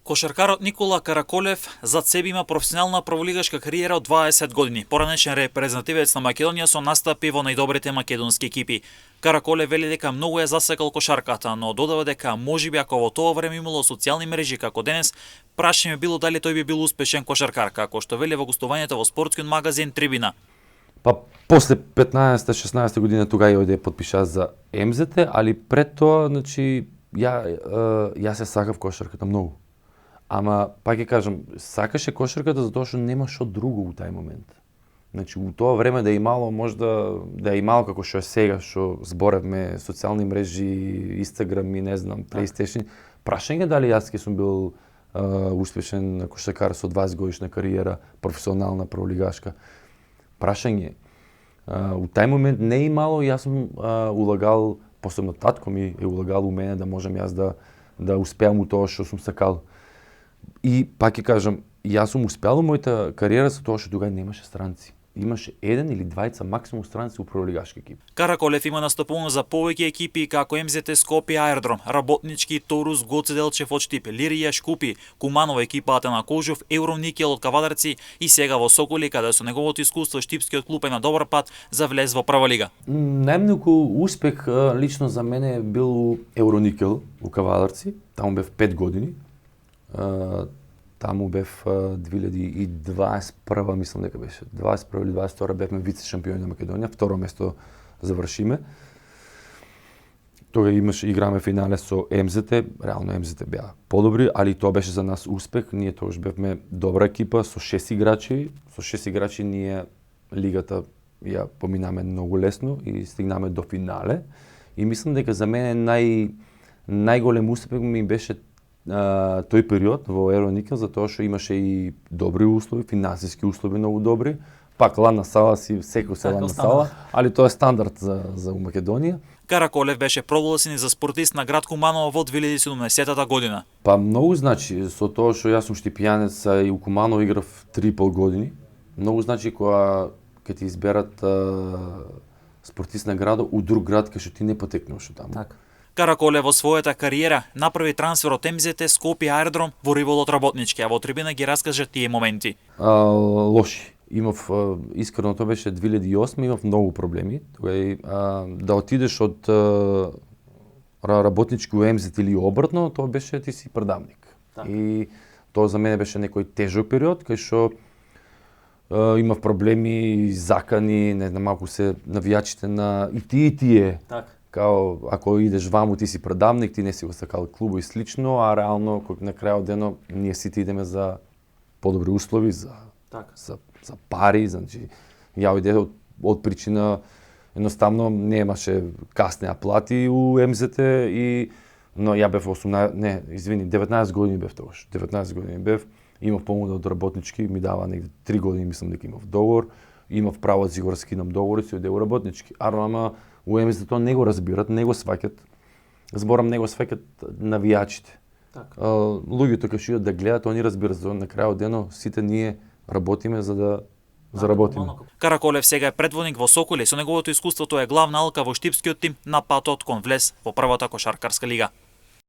Кошаркарот Никола Караколев зад себе има професионална праволигашка кариера од 20 години. Поранешен репрезентативец на Македонија со настапи во најдобрите македонски екипи. Караколев вели дека многу ја засекал кошарката, но додава дека можеби ако во тоа време имало социјални мрежи како денес, прашање било дали тој би бил успешен кошаркар, како што вели во гостувањето во спортскиот магазин Трибина. Па после 15-16 година тога ја оде подпиша за МЗТ, али пред тоа, значи ја се сакав кошарката многу. Ама, пак ќе кажам, сакаше кошарката затоа што нема што друго у тај момент. Значи, у тоа време да е имало, можда да е имало како што е сега, што зборевме, социјални мрежи, Инстаграм и не знам, PlayStation. Прашање дали јас ќе сум бил успешен кошаркар со 20 годишна кариера, професионална праволигашка. Прашање. У тај момент не е имало, јас сум улагал, посебно татко ми е улагал у мене да можам јас да успеам у тоа што сум сакал. И пак ќе кажам, јас сум успеал во мојата кариера со тоа што тогаш немаше странци. Имаше еден или двајца максимум странци у прволигашки екипи. Караколев има настапувано за повеќе екипи како МЗТ Скопје Аеродром, Работнички, Торус, Гоце Делчев од Штип, Лирија, Шкупи, Куманово екипата на Кожов, Евроникел од Кавадарци и сега во Соколи, каде со неговото искуство Штипскиот клуб е на добар пат за влез во прва лига. Најмногу успех лично за мене бил Евроникел у Кавадарци, таму бев 5 години. Таму бев 2021, мислам дека беше. 21 или 22 бевме вице шампиони на Македонија, второ место завршиме. Тога играме финале со МЗТ, реално МЗТ беа подобри, али тоа беше за нас успех. Ние тогаш бевме добра екипа со 6 играчи. Со 6 играчи ние лигата ја поминаме многу лесно и стигнаме до финале. И мислам дека за мене најголем успех ми беше тој период во Евроникел, затоа што имаше и добри услови, финансиски услови многу добри. Пак ладна сала си, секој се ладна сала, али тоа е стандард за Македонија. Караколев беше прогласен за спортист на град Куманово во 2017 година. Па многу значи, со тоа што јас сум штипијанец и у Куманово играв 3,5 години. Многу значи кога ќе ти изберат спортист на градот у друг град кај што ти не потекнуваш таму. Так. Караколев во својата кариера направи трансфер од МЗТ Скопје Аеродром во Риболот Работнички, а во Трибина ги раскажа тие моменти. Лоши. Имав, искрено тоа беше 2008, имав многу проблеми. Да отидеш од Работнички у МЗТ или обратно, тоа беше ти си предавник. Так. И тоа за мене беше некој тежок период, кај што имав проблеми, закани, не знам, малку се навијачите на и тие. Так. Као, ако идеш ваму, ти си предавник, ти не си го сакал клубу и слично, а реално, на крајот дено, ние сите идеме за подобри услови, за пари, значи, ја оде од причина, едноставно немаше касни плати у МЗТ но ја бев 19 години бев тогаш. 19 години бев, имав помода од Работнички, ми дава негде 3 години, мислам дека имав договор, имав право да си го раскинам договор и си оде у Работнички. Ама у МЗТ тоа не го разбират, не го сваќат. Зборам, не го сваќат навијачите. Луѓето кај што да гледат, они разбират, за на крајот дено сите ние работиме за да заработиме. Караколев сега е предводник во Соколи, со неговото искуство тоа е главна алка во штипскиот тим на патот кон влез во првата кошаркарска лига.